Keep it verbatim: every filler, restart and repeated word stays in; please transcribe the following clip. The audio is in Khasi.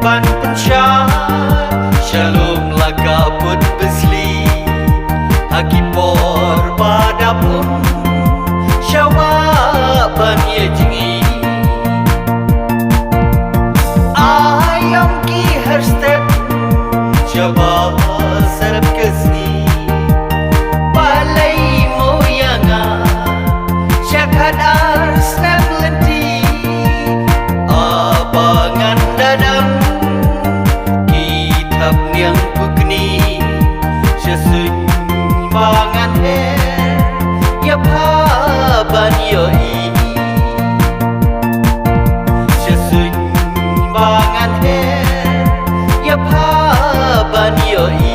Ban pynshai sha lum la ka put besli, ha ki por ba dap un sha wa ban ïa jngi. Ai ym ki her step sha ba sep ka sngi, ba lei mo ïa nga sha khat ar snem lynti. Haba ngan da dang ki thap niang pukni, sha suiñ ba ngan her ïa pha ban ïohi. Sha suiñ ba ngan her ïa pha ban ïohi.